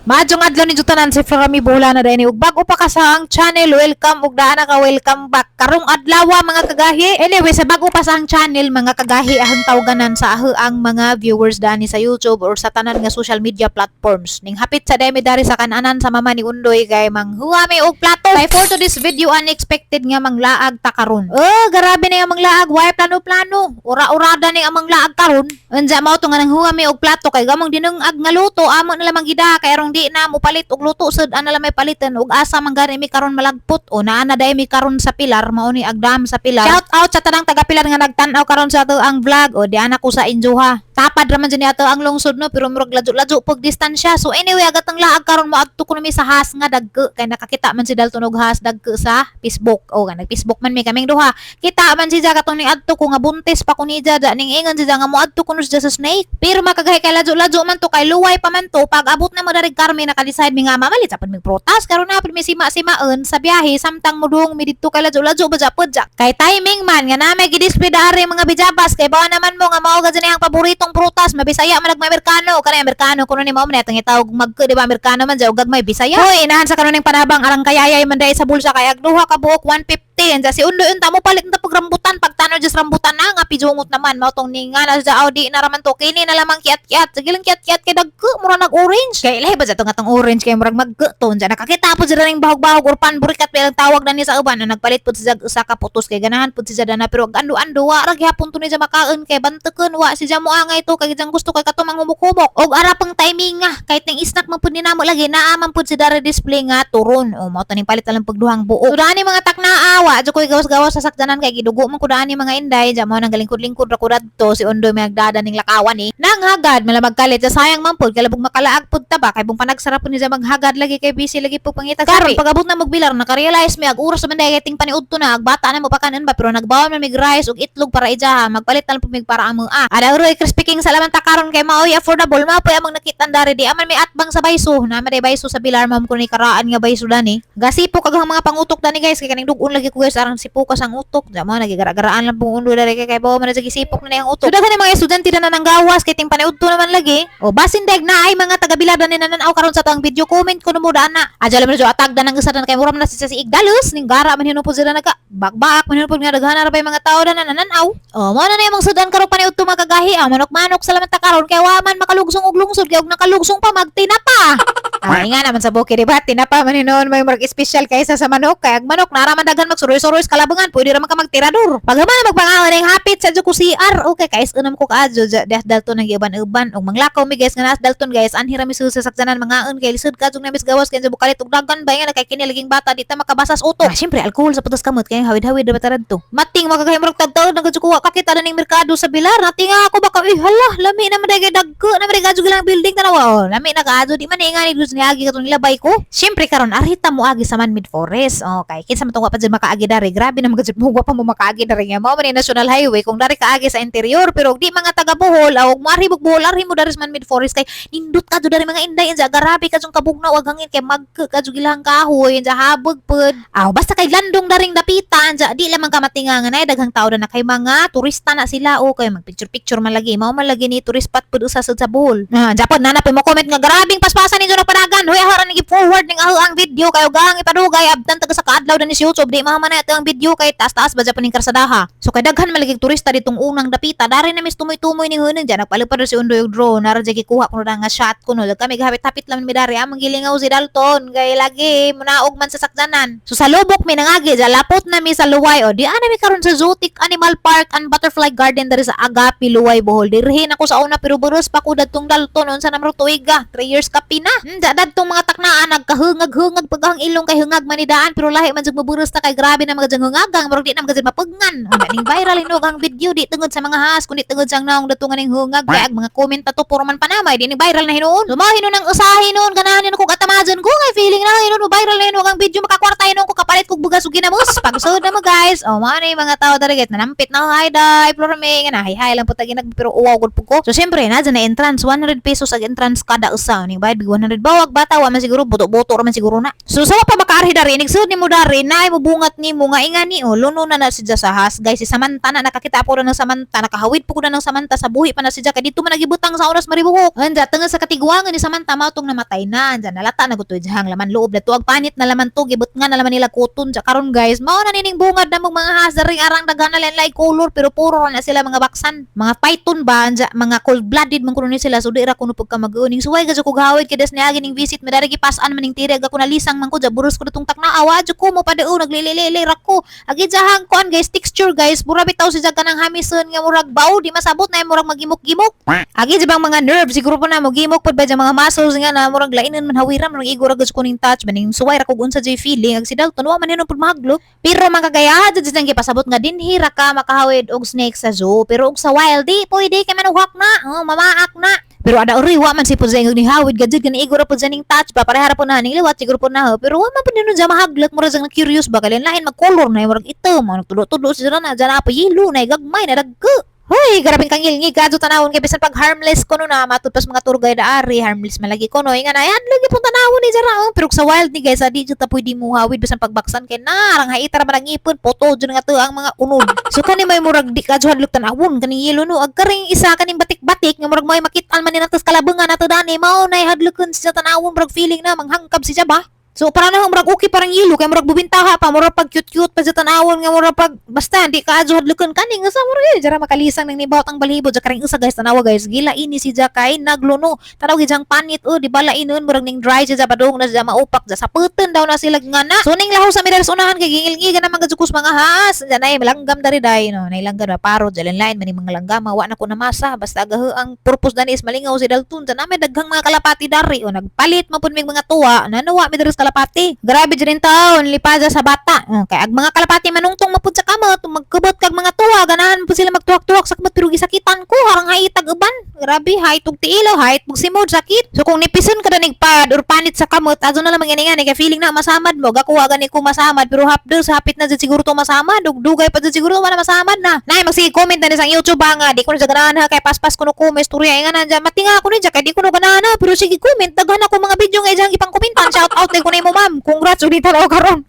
Maayong adlaw ninyo tanan, si Florami Bola na dahil ug bago pa ka sa ang channel, welcome ug daan na ka, welcome back. Karong adlaw, mga kagahi. Anyway, sa bago pa sa ang channel, mga kagahi, ahang tawganan sa ang mga viewers dani sa YouTube or sa tanan nga social media platforms. Ning hapit sa demi dari sa kananan sa mama ni Undoy kay manghuami og plato. Kay for to this video, unexpected nga manglaag ta karon. Oh, grabe na yung manglaag, way plano-plano. Ura-urada ni ang manglaag karon. Unja mao to nga nanghuami og plato kay gamong dinungag nga luto amo na lamang gida kay arong di na mo palit og luto sud ana lang may palitan ug asa man gani mi karon malagpot o naa na day mi karon sa Pilar. Mao ni agdam sa Pilar. Shout out sa tanang taga Pilar nga nagtan-aw karon sa ato ang vlog. O di ana ko sa injoha. Tapad ra man jud ni ato ang lungsod, no, pero murag ladyo-ladyo pag distansya. So anyway, agat ang laag karon, moadto ko mi sa has nga dagko kay nakakita man si Dalton og has dagko sa Facebook. O nag Facebook man mi kaming duha. Kita man siya katong ning adto ko nga buntis pa ko ni Jada, ning ingon siya nga moadto kuno siya sa snake. Pero makagahi kay ladyo-ladyo man to, kay luway pa man to. Pag abot na mo dari Carmen, naka-decide mi nga mamalit sa mig prutas karon na mi sima-simaon sa biyahe samtang mudung mi didto kay ladyo-ladyo ba japod ja. Kay timing man nga na may gi-display dari mga bijabas kay bawa naman mo nga mao gud ang paboritong prutas, mabisaya man nag Amerikano kanay Amerikano kuno ni mao man atong itawag magko, di ba? Amerikano man ja ug gagmay Bisaya. Hoy, inahan sa kanuning panabang arang kayayay man dai sa bulsa kay ag duha ka buok 150. Anja si Undo unta mo palit na pag rambutan, pagtanaw just rambutan na nga pijungot naman mao tong ninga na sa Audi na raman to kini na lamang kiat-kiat, sige lang kiat-kiat kay dagko mura nag orange kay lahi ba sa tong atong orange kay murag magko to. Anja nakakita po sila ning bahog-bahog or panburikat pa ilang tawag na ni sa uban na nagpalit pud siya usa ka putos kay ganahan pud siya dana, pero ag ando-ando wa ra gihapon to ni siya makaon kay bantuken wa siya mo angay to kay jang gusto kay kato manghumok-humok og ara pang timing nga kahit ning snack man pud ni namo lagi naa man pud si dara display nga turon. O mao to ning palit na lang pagduhang buok. So dani mga taknaa, wa jud koy gawas-gawas sa sakyanan kay gidugo man ko dani, mga inday. Ja mo nang galingkod-lingkod ra ko dadto, si Undoy may nagdada ning lakawan eh. Nanghagad mala magkalit sa sayang man pud kay labog makalaag pud ta ba kay bung panagsara pud ni siya maghagad lagi kay busy lagi pud pangita. Karon pag abot na magbilar, naka-realize mi ag oras man dahil ting paniudto na ag bata na mo pakanon ba, pero nagbawan man mig rice ug itlog para ijaha, magpalit na lang pud mig para amo ah. Ada uroy crispy king sa laman ta karon kay maoy affordable mao poy among nakitan dari di aman may atbang sa bayso na man bayso sa Bilar mao ko ni karaan nga bayso dani. Gasipo kag ang mga pangutok dani, guys, kay kaning dugon lagi ko, guys, aron sipukas ang utok. Di mo nagigara-garaan lang pong undo dari kay bawa man sa gisipok na ang utok. So daghan ni mga estudyante na nanggawas kay ting paniudto naman lagi. O basin deg na ay mga taga-Bilar dani nananaw karon sa atong video, comment kuno mo dana. Adya lang medyo atag dan ang isa dan kay mura man na siya si Igdalus ning gara man hinupo sila naga bakbak man hinupo nga daghan ra pa yung mga tao na nananaw. O mo na na yung mga sudan karon paniudto, mga kagahi. Ang manok-manok sa laman ta karon kay wa man makalugsong og lungsod kay og nakalugsong pa magtinapa. Ay nga naman sa bukid, di ba? Tinapa man hinuon may murag espesyal kaysa sa manok. Kay ag manok naraman daghan magsuroy-suroy sa kalabangan, pwede ra man ka magtirador. Paghuman magpangaon ning hapit sa ko CR. Okay, kay unam ko kaadyo ja Dalton nang giuban-uban og manglakaw mi, guys, nga nas Dalton, guys, anhi ra mi sa sakyanan mangaon kay lisod ka jung namis gawas kay sa bukalit og daghan ba nga kay kini laging bata di ta makabasas utok. Ah, syempre alcohol sa putos kamot kay hawid-hawid ra ba tarad to. Mating makagahi murag tagtaod nang kuha kakita na ning merkado sa Bilar. Natinga ako baka eh hala lami na man kay dagko na man kadyo lang building tanawa. Oh, lami na kaadyo di man ingani gusto niagi katong nilabay ko. Syempre karon arhita mo agi sa Man-made Forest. Okay, kinsa man tong wa pa jud makaagi dari. Grabe na magajud mo wa pa mo makaagi dari nga mao man ni National Highway kung dari kaagi sa interior, pero di mga taga Bohol o moarhi mo Bohol, arhi mo dari sa Man-made Forest kay nindot ka dari mga inday inja grabe ka kabugnaw ag hangin kay magka ka gilahang kahoy inja habog pud. Aw basta kay landong daring dapita anja di lamang ka matinga nga nay daghang tao na kay mga turista na sila o kay mag picture picture man lagi mao man lagi ni tourist spot pud usa sa Bohol. Ah, Japon na mo comment nga grabing paspasan ninyo ng panagan. Hoy, ahara ni forward ning aho ang video kayo gang ipadugay abtan taga sa kaadlaw na ni si YouTube di mahaman na ito ang video kay taas-taas ba Japon ning karsadaha. So kay daghan maligig turista ditong unang dapita dari na mis tumoy-tumoy ning hunan diyan nagpalipad si Undoy og drone nara jay gikuha kuno na nga shot kuno kami gahapit-hapit lang mi dari among gilingaw si Dalton kay lagi munaog man sa sakyanan. So sa lubok mi nangagi ja lapot na mi sa Luway o di ana mi karon sa Zootic Animal Park and Butterfly Garden dari sa Agapi, Luway, Bohol. Dirhin ako sa una pero buros pa ko dadtong Dalton unsa na man tuiga 3 years ka pina. Da dadtong mga taknaan nagkahungag-hungag pagahang ilong kay hungag manidaan pero lahi man jud maburos ta kay grabe na mga jang hungagang murag di na mga jud mapugnan. Unsa ning viral hinog ang video di tungod sa mga has kundi tungod sa naong datungan ning hungag kay ag mga comment ta to puro man panamay di ning viral na hinuon. So mao hinuon ang usahi noon ganahan ko katamajon ko kay feeling na hinuon mo viral na hinuon ang video makakwarta hinuon ko kapalit kog bugas ug ginamos. Pagsud na mo, guys. Oh mao na yung mga tao diri get nanampit na hi dai Florame nga na hi hi lang po tagi nag pero uwaw gud pud ko. So syempre na dyan na entrance 100 pesos ag entrance kada usa ning bayad big 100 bawag bata wa man siguro buto. Buto-buto ra man siguro na. So sa pa makaarhi dari, inig nimo dari na mo bungat nimo nga ingani, oh, luno na na siya sa has, guys. Si Samantha na, nakakita po na ng Samantha, nakahawid po ko na ng Samantha sa buhi pa na siya kay dito man nagibutang sa oras maribuhok. Anja tungod sa katigwangan ni Samantha, mao tong namatay na. Anja nalata na gutoy jahang laman loob na tuag panit na laman to, gibot nga na laman nila kuton. Ja karon, guys, mao na nining bungad na mong mga has dari, arang daghan na lain color, pero puro ra na sila mga baksan. Mga python ba, anja mga cold blooded man kuno ni sila, so di ra kuno pagka mag-uning suway gadyo ko gahawid kay des niagi ning visit madari gipasan man ning tiri ako, nalisang man ko ja, buros ko datong takna awa jud ko mo padeo, naglilili ra ko. Agi jahang kuan, guys, texture, guys, mura bitaw si kanang hamison nga murag baw, di masabot na, murag magimok-gimok. Agi bang mga nerves siguro po na mo gimok pud ba mga muscles nga na murag lainon man hawira, murag igor ra ko ning touch maning suway ra kog unsa jay feeling. Ag si Dalton, wa man hinon pud mahadlok, pero mga kagaya jud jud gipasabot nga dinhi ra ka makahawid og snake sa zoo, pero og sa wild di pwede kay manuhak na, oh, mamaak na. Pero ada uri wa man si pud sa ni hawid gajud kani, igor ra pud sa ning touch ba, pareha ra pud na ning liwat siguro pud na, pero wa man pud ninon sa mahaglok, murag sang curious ba kay lain mag color na, murag itom, nagtulo-tulo siya na dyan pa, yelo na, gagmay na dagko. Hoy, grabing kangilngig kadto tanawon kay bisan pag harmless kuno na, matud pas mga tour guide ari harmless malagi kuno, inga na yan lagi pong tanawon ni jara, oh. Pero sa wild ni, guys, adi jud ta pwede mo hawid bisan pagbaksan kay narang haita ra man ang ngipon, poto jud nga to ang mga unod. So kani may murag di ka hadlok tanawon kaning yelo, no. Ag karing isa kaning batik-batik nga murag may makit-an man ni nato sa kalabangan nato dani, mao nay hadlokon siya tanawon, murag feeling na manghangkab siya ba. So para na murag okay parang yelo kay murag bubintaha pa, murag pag cute-cute pa sa tanawon nga murag pag basta di ka adyo hadlokon kani nga sa murag eh, jara makalisang nang nibawt ang balibo. Ja karing usa, guys, tanawa, guys, gila ini si ja kay nagluno, tanaw gid panit, oh, di bala inon murag ning dry siya padung na siya maupak ja, saputon daw na sila nga na. So ning laho sa middle sa unahan kay gingilngigan naman gadyo mga has. Ja nay langgam dari day, no, nay langgam na paro jalan lain man mga langgam, wa na ko namasa, basta agaho ang purpose dani is malingaw si Dalton. Ja na may daghang mga kalapati dari, oh, nagpalit man pud mig mga tuwa, nanuwa mi diri sa kalapati. Grabe dyan taon lipada sa bata. Oh, kay ag mga kalapati manungtong mapud sa kamot, magkubot kag mga tuwa, ganahan po sila magtuwak-tuwak sa kamot, pero gisakitan ko, harang haitag uban. Grabe, hayt og tiilaw, hayt og simod, sakit. So kung nipison ka danig pad or panit sa kamot, ato na lang manginingan kay feeling na masamad mo. Gakuha gani ko masamad, pero hapdo sa hapit na jud siguro to masamad, ug dugay pa jud siguro wala masamad na. Nay magsige comment na ni sa YouTube ba nga di ko na sa ganahan ha, kay paspas ko no comment istorya nga nandiyan matinga ako ni kay di ko no ganahan ha, pero sige comment, daghan ako mga video nga ijang ipang komentan. Shout out kay ko na mo, ma'am. Congrats ulit tanaw karon.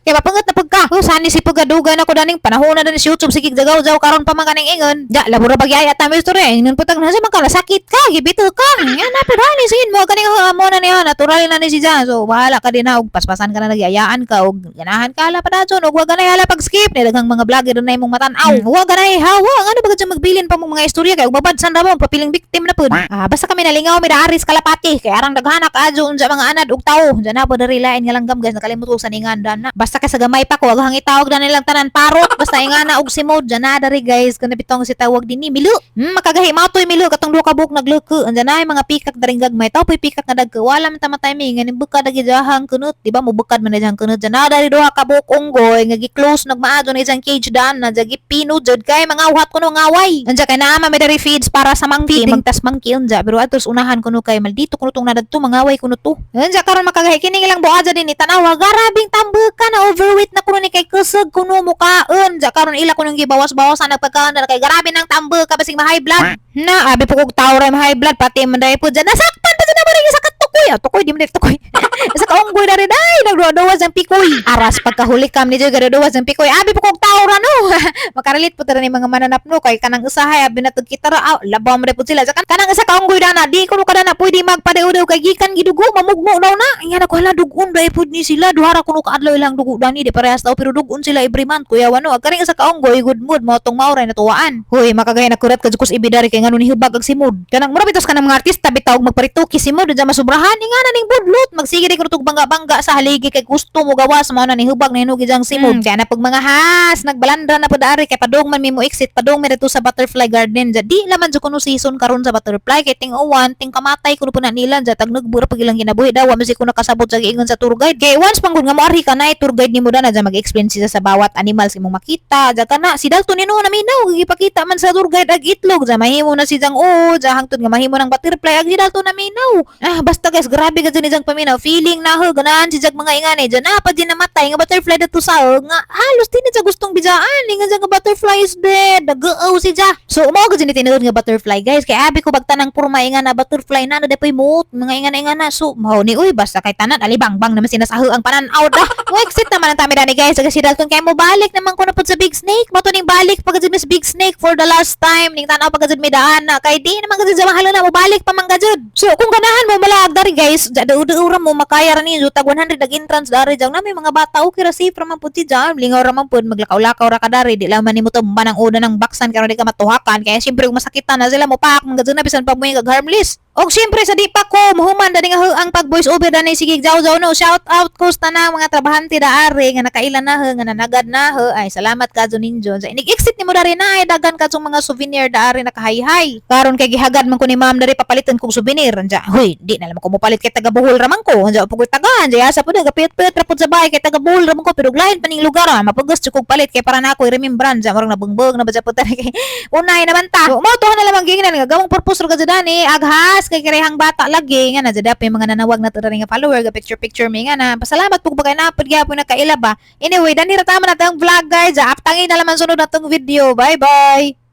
Kay mapangat na pagka. Oh, sani si pagadugan ako daning panahon na dani si YouTube, sige jagaw-jaw karon pa man kaning ingon. Ja, labo ra bagyay at tami istorya ingon putang nasa man ka sakit ka, gibito ka. Yan na pero ani sige mo kaning mo na niya natural na ni siya. So bahala ka din na og paspasan ka na, nagyayaan ka og ganahan ka ala pa dayon og wa ganay hala pag skip ni daghang mga vlogger na imong matan-aw. Wa ganay hawa ngano ba gadyo magbilin pa mong mga istorya kay ug babadsan ra mo papiling victim na pud. Ah, basta kami nalingaw mi daaris kalapati kay arang daghanak adyo unsa mga anad og tawo. Diyan na po dari lain nga langgam, guys, nakalimot ko sa ningan na. Basta kay sa gamay pa ko aghang itawag na nilang tanan parot, basta ingana og simod diyan na dari, guys, kana bitong si tawag dinhi milo. Makagahi matoy milo katong duha ka buok nagluko. Andiyan na mga pikak daring gagmay. Taw po'y pikak nga dagko. Wala man ta timing nganing bukad lagi jahang kunot, di ba mo bukad man na jahang kunot. Diyan na dari duha ka buok unggoy nga gi-close nagmaadyo na isang cage daan na jagi pino jud kay mga uhat kuno ngaway. Andiyan kay naa may dari feeds para sa monkey, magtas monkey unja, pero atos unahan kuno kay maldito kuno tong nadadto mangaway kuno to. Unja karon makagahi kini ilang buadya din tanawa, garabing tambuka na, overweight na kuno ni kay kusog kuno mukaon. Ja karon ila kuno gibawas-bawasan nagpagkaon na kay grabe nang tambuka, basig ma high blood. Na abi po kog tawo ra ma high blood pati man dai po dyan. Nasaktan pa dyan na mo rin sa katukoy. Ah, tukoy di man dai tukoy. Sa kaunggoy na rin ay nagduwa-duwa sang pikoy. Aras pagkahuli kam ni Joy gaduwa sang pikoy. Abi po kog tawo ra, no. Makarelate po tara ni mga mananap, no, kay kanang usahay abi natug kita ra, ah, labaw mo pud sila. Sa kanang isa kaunggoy dana di kuno kadana pwede magpadeudew kay gikan gidugo, mamugmo daw na. Ingan ako, hala, dugon dai pud ni sila, duha ra kuno kaadlaw ilang dugo dani, di parehas daw pero dugon sila every month, kuya wano. Ag karing isa kaunggoy good mood mo tong maoray natuwaan. Hoy, makagaya na kurat ka jud ibidari kay ngano ni hubag ag simod. Kanang mura bitos kanang mga artista bitaw magparituki simod dyan masubrahan, ingana ning budlot magsige di kuno tug bangga-bangga sa haligi kay gusto mo gawas, mao na ni hubag na hinugi jang simod. Kaya na pag mga has nagbalandra na pud ari kay padung man mi mo exit, padung mi didto sa butterfly garden. Ja di laman jud kuno season karon sa butterfly kay ting uwan, ting kamatay kuno po na nila ja, tag nagbura pag ilang kinabuhi daw. Wa man ko nakasabot sa giingon sa tour guide kay once pangud nga moarhi ka na tour guide nimo dana ja, mag-explain siya sa bawat animals imong makita. Ja kana si Dalton nino na minaw, gipakita man sa tour guide ag itlog ja, mahimo na si jang, oh, ja hangtod nga mahimo ng butterfly ag si Dalton na minaw. Ah, basta guys, grabe ka ni jang paminaw, feeling na ho ganahan si jag mga ingani ja na pa din namatay nga butterfly dito sa nga halos di na siya gustong bijaan, ingan siya nga butterfly is dead, nag-oow si ja. So mao gud ni tinuod nga butterfly, guys, kay abi ko bagtanang porma inga na butterfly na na depoy mot mga ingan ingan na. So mao ni uy. Uy, basta kay tanan alibangbang naman sinasaho ang pananaw da. Mo exit naman ang tami dani, guys, kasi Dalton kay mo balik naman ko na pud sa Big Snake. Mo to ning balik pag Miss Big Snake for the last time ning tanaw pag mi daan na kay di naman gud sa mahalo na mo balik pa man gajud. So kung ganahan mo malaag dari, guys, duura mo makaya ra ninyo tag 100 ag entrance dari jang na may mga bata, okay ra, safe ra man pud si jam. Lingaw ra man pud, maglakaw-lakaw ra ka dari, di lang man nimo tumba ng una ng baksan karon di ka matuhakan kaya siyempre kung masakitan na sila mo pak man gajud na bisan pa mo yung harmless. Og siyempre sa di pa ko muhuman dani nga ang pag voice over dani, sige jaw jaw no, shout out ko sa tanang mga trabahante daari nga nakaila na he, nga nanagad na he, ay salamat kadto ninyo. Sa inig exit nimo dari na ay dagan kadtong mga souvenir daari nakahayhay. Karon kay gihagad man ko ni ma'am dari papalitan kog souvenir. Anja, huy, di na lang ko mopalit kay taga Bohol ra man ko. Anja pud tagaan, anja asa pud gapiyot-piyot ra pud sa bahay kay taga Bohol ra man ko, pero lain pa ning lugar ah, mapugos jud kog palit kay para na ako i-remembrance, murag nabungbong na ba pud kay unay naman ta. So, mao to na lamang gingnan nga gamong purpose ra kadto dani aghas kay karehang bata lagi nga na jud may mga nanawag na to dani nga follower ga picture picture mi nga na pasalamat pug ba kay napud gyapon nakaila ba. Anyway, dani ra tama na tong vlog, guys. Aptangin na laman sunod natong video. Bye bye.